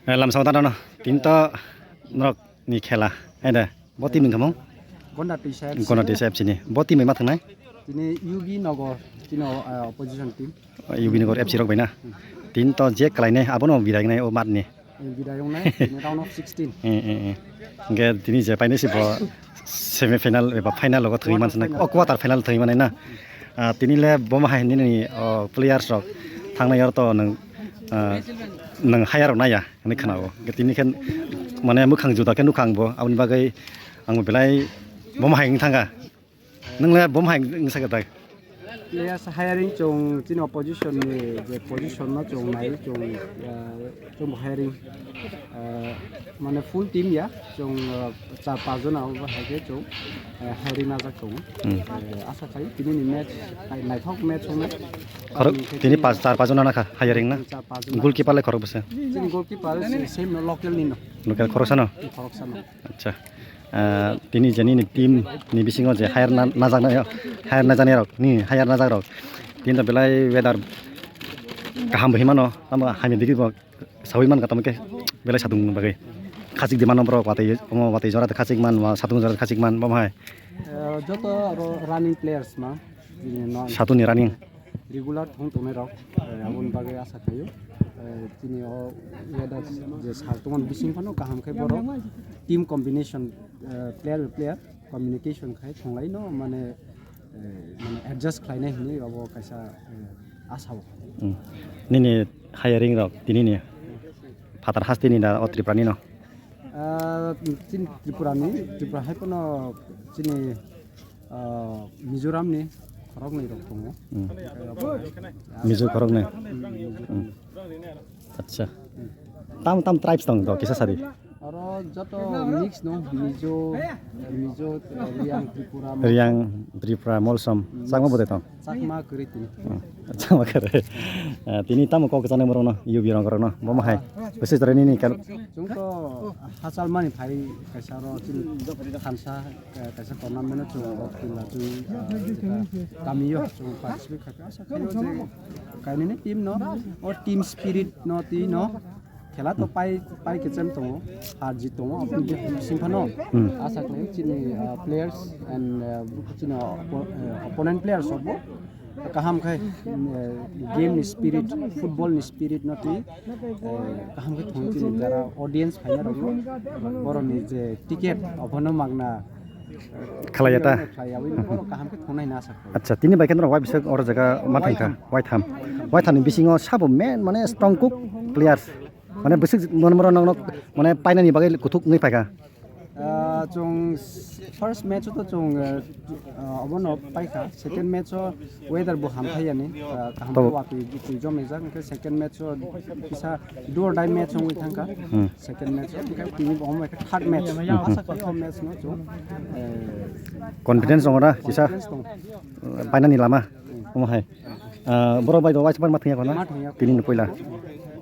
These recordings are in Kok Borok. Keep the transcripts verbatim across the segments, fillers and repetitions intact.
Eh, lamsao da no. Tinto norok ni khela. Hai da. Bo team ni kamung? Gonda T S F. Gonda T S F sini. Bo team ma thangnai? Tini U B Nogor. Tini, eh, opposition team. U B Nogor F C rok bai na. Tinto je kalainai abono bidai nai o mat ni. Eh, bidai wngnai, tini round of sixteen. Eh, eh, eh. Hingke tini je painai si bo semi final eba final logo thwi man sanai. O quarter final thwi manai na. Ah, tini le bo ma hai nini, oh, players rok thangnai yor to nang, ah, nang hire rok naya. Hinwi khwnao. Tini khe mane mwkhang juda khe nukhang bo. Aboni bagwi ang belai bomo hai wng thangkha. Nwng le bomo hai wng sakha tak? Players hiring chwng chini opposition ni je position no chwng nai chwng, ah, chwng bo hiring, ah, mane full team ya chwng, ah, char pas jona abo hai khe chwng, ah, hiring najak tongo. Hmm. Ah, asa khai tini ni match hai naithok match wngnai. Khorok tini pas, char pas jona nakha hiring na? Char pas jona. Goalkeeper le khorok bwse? Chini goalkeeper se same no local ni no. Local khoroksa no? Khoroksa no. Acha. Ah, tini je nini team ni bisingo je hire na, najaknai, hire najaknai rok, ni hire najak rok. Tini to belai weather kaham bo himano, tamo hamya digi bo sawi man ka tamo khe belai satung bagwi. Khachik di mano borok watwi, omo watwi jora khachik man, wa satung jora khachik man, bo hai. Eh, joto aro running players ma, bini no. Satuni running. Regular thung tongnai rok, eh, aboni bagwi asa khaio. Eh, chini o weather je sal tongmani bising phano kaham khe borok team combination, eh, player by player communication khai thunglai no mane, eh, mane adjust khlainai hinwi abo kaisa, eh, asa o. Hmm. Nini hiring rok tini ni phatar hasteni da o Tripura ni no? Ah, chini Tripura ni, Tripura hai phano chini, ah, Mizoram ni khoroknwi rok tongo. Hmm. Mizo khoroknwi? Hmm, Mizoram. Hmm. Acha. Tam tam tribes tong do kisa sadi. Oro joto mix no, Mizo, Mizo, Riang, Tripura, Riang, Tripura, Molsom. Hmm. Chakma bwdai tong? Chakma kwrwi tini. Hmm. Chama kare. Ah, tini tamo kok sana borok no, U B rong rok no, bomo hai. Bwswi jora nini kal- Chwng to hachal mani phai kaisa ro chini thansa, eh, kaisa tournament o chwng rok tila chwng, ah, kami yo chwng participate kha kha. Asa khayo je kainwi ni team no, o team spirit no twi no. Khela to pai, pai kechem tongo, har jit tongo, aboni bising phano. Hmm. Asa khlai chini, ah, players and, ah, chini oppo-, eh, opponent players rokbo kaham khai, eh, game ni spirit, football ni spirit no twi, eh, kaham khai thung chini jara audience phaina rokno borokni je ticket abono magna. Khalaiya ta? Khalaiya, wi borok kaham khe thungnai na asa kho. Acha, tini bai khe norok wai bisek oro jaga ma thangkha? Waitham. Waitham. Waitham ni bisingo sabo main mane strong cook players. Mane bisik mon moro nokno mane painani bagwi kuthuk wngwi phaikha. Ah, chwng first match o to chwng, eh, ah, obono paikha. Second match o weather bo ham phaiyani, ah, kaham khe watwi twi jomijak. Hwnkhe second match o kisa do or die match wngwi thangkha. Hmm. Second match o, hwnkhe tini bo omo khe third match. Hmm. Asa khe o match no chwng, eh, confidence tongo na kisa? Confidence tongo. Painani lama. Hmm. Omo hai. Ah, borok bai do waisa ma thangya khona? Ma thangya. Tini ni puila.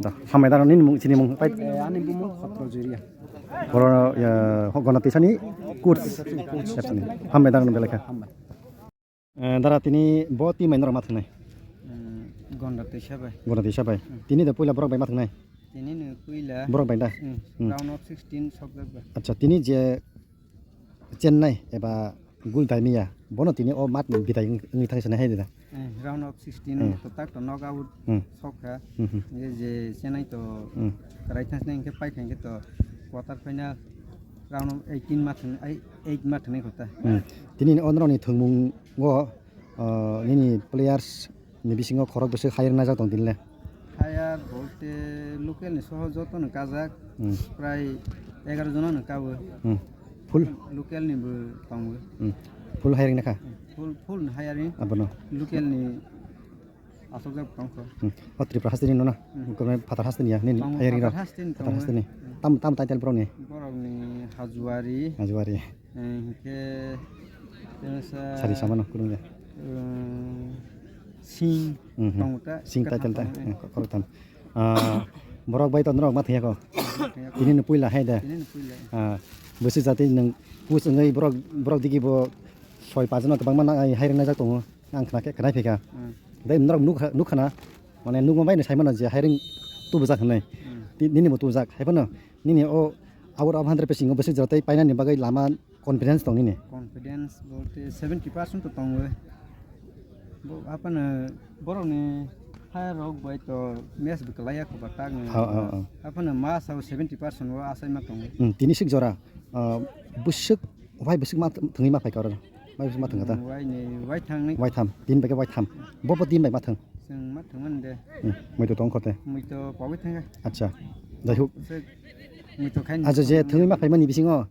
Do, hambai da nini mung, chini mung pai. Eh, ani bumung Khotro Juria. Boro, ya, ho gona tisani coach. Coach. Hambai da belai kha. Hambai. Eh, dara tini bo team ai norok ma thangnai? Hmm, Gonda Teisa bai. Gonda Teisa bai. Hmm. Tini da puila borok bai ma thangnai? Tini ni puila. Borok bai da? Hmm. Hmm. Round of sixteen sokjak bai. Acha, tini je Chennai eba Gul Daimia, bono tini o mat ni bidai wng-, wngwi thangsa nai hai da? Eh, round of sixteen Hmm. to tak to knock out Hmm. sokha. Hmm, hmm. Ye je Chennai to Hmm. kwrai thangsa nai hwnkhe pai kha hwnkhe to quarter final round of eighteen ma thang-, ai, eight ma thangnai kho ta. Hmm. Tini ni o norok ni thwngmung o, ah, nini players ni bisingo khorok bwswk hire najak tong tini le? Hire bolte local ni soho joto no kajak, Hmm. prai egaroh jona no kabo. Hmm. Full? Local ni bo tongo. Hmm. Full hiring nakha? Full, full ni hiring. Abono? Local ni asokjak tongkho. Hmm. O Tripura hasteni no na? Hmm. Phatar hasteni ya, nini Tongo, hiring rok? Phatar hasteni Phatar tongo. Hasteni. Hmm. Tam, tam title borok ni? Borok ni Hajuari. Hajuari. Eh, hingke, eh, sa-, Sari samano kurung ya. Eh, Sing Mhm. tongo ta, Sing title ta, eh, eh, ko-, koroktham. Ah, borok bai tongno rok ma thangya ko? Thangya ko. Tini no puila hai da? Tini no puila. Ah, bwswk jati nwng coach wngwi borok, borok digi bo soi pachno kwbangma na-, ai hiring najak tongo. Ang khna khe, khna phika. Hmm. Tei norok nuk kha, nuk khna, mane nukma bai no sai mano je hiring tubujak hinwi. Hmm. Ti-, nini bo tubujak. Hai phano nini o out of hundred bisingo bwswk jora tei painani bagwi lama confidence tong nini? Confidence bolte seventy percent to tongo. Bo aphano borokni hire rok bai to match bo kwlaiya kho ba tak ni. Oh, oh, oh. Aphano ma sao seventy percent o asai ma tongo. Hmm, tini sik jora, ah, bwswk, wai bwswk ma th-, thwngwi ma phaikha oro? Wai bwswk ma thwngkha ta? Hmm, wai ni, wai thang ni. Wai tham, tin bai khe wai tham. Bo bo tin bai ma thwng? Chwng ma thwng mani de. Hmm, muitu tong kho te? Muitu pogwi thangkha. Acha. Jai hok. Se muitu khaini. Acha, je thwngwi ma phaimani bisingo,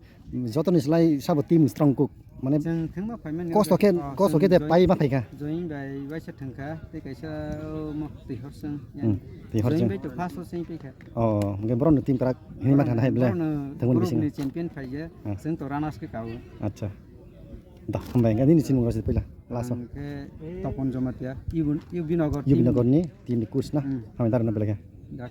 jotoni slai sabo team strong kuk. Mane chwng thwngma phaimani kosto khe, oh, kosto khe chwng de join, pai ma phaikha. Join bai waisa thwngkha, tei kaisa, oh, mo twi hor chwng. Hmm, twi hor chwng. Join bai to first o chwng paikha. Oh, hwnkhe borokno team kwrak hinwi ma thangna hai bwle. Borokno thwngmani group bisingo ni champion phaikha, ah, chwng to runners khe kao. Acha. Da, hambai, hwnkhe nini chini mungsa puila, last o. Ang khe Topon Jamatia, U B, U B Nagar team ni. U B Nagar ni team ni coach na? Hmm. Hambai, da rwna belai khe. Da.